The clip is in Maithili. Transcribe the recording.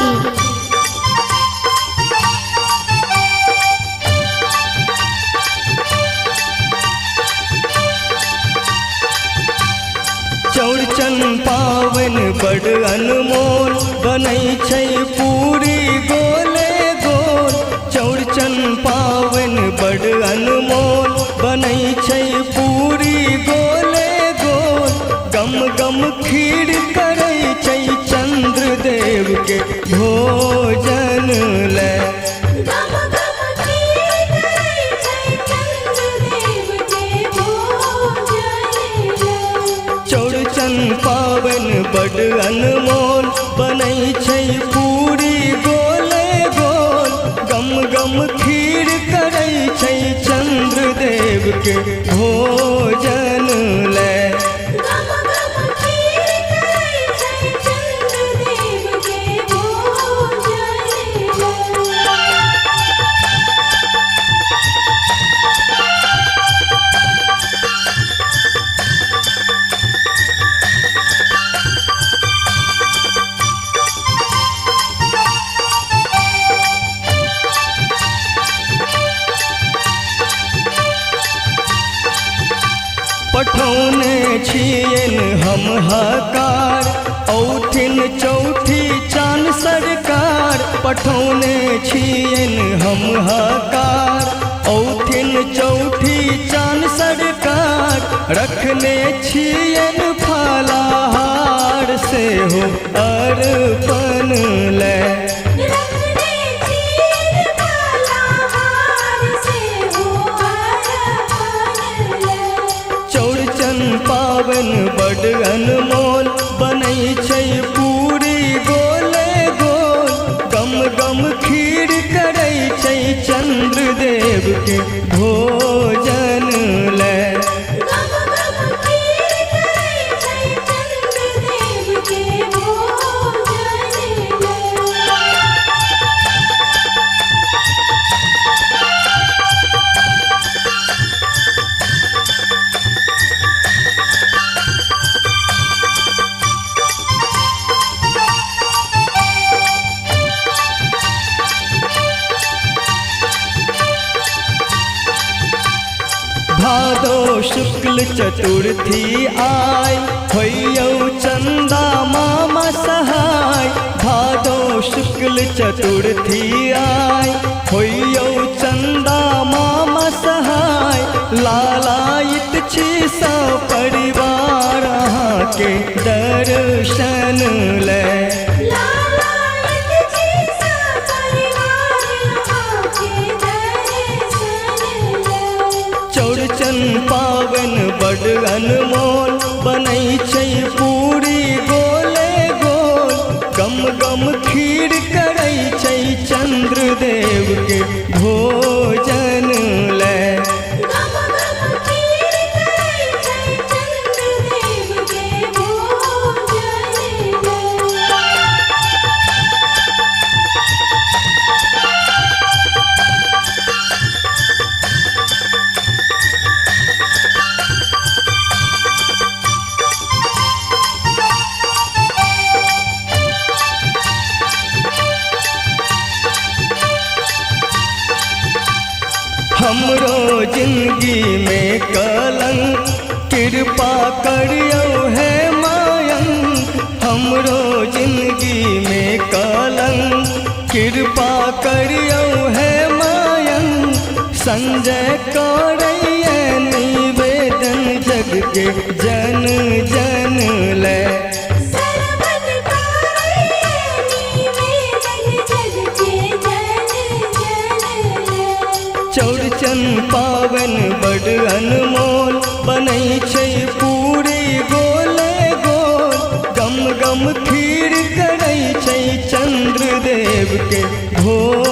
in. Chaurchan पावन बड़ अनमोल बनै छै पूरी गोले गोल। चौरचन पावन बड़ अनमोल बनै छै पूरी गोले गोल। गम गम खीर करै छै चंद्रदेव के भोजन ले। गम गम खीर करै छै चंद्रदेव के भोजन ले। चौरचन पावन बड़ अनमोल बनै छै पूरी गोले गोल। गम गम खीर करै छै चंद्रदेव के भोजन ले। गम गम खीर करै छै चंद्रदेव के भोजन ले। पठौने छियन हम हकार औथिन चौथी चान सरकार। पठौने छियन हम हकार औथिन चौथी चान सरकार। रखने छियन फलाहार सेहो अर्पण ले। रखने छियन फलाहार सेहो अर्पण ले। चौरचन पावन बड़ अनमोल बनै छै पूरी गोले गोल। गम गम खीर करै छै चंद्रदेव के भोजन ले। गम गम खीर करै छै चंद्रदेव के भोजन ले। भादो शुक्ल चतुर्थी आय होइयौ चंदा मामा सहाय। भादो शुक्ल चतुर्थी आय होइयौ चंदा मामा सहाय। लालायित छी सब परिवार अहाँके दर्शन ले। लालायित छी सब परिवार अहाँके दर्शन ले। चौरचन पावन बड़ अनमोल बनै छै पूरी गोले गोल। गम गम खीर करै छै चंद्रदेव के भोजन ले। गम गम खीर करै छै चंद्रदेव के भोजन ले। हमरो जिंदगी में कलंक कृपा करियौ है मायंक। हमरो जिंदगी में कलंक कृपा करियौ है मायंक। संजय करैये निवेदन जग के जन जन ले। सरवन करैये निवेदन जग के जन जन ले। चौरचन पावन बड़ अनमोल बनै छै पूरी गोले गोल। गम गम खीर करै छै चंद्रदेव के भोजन।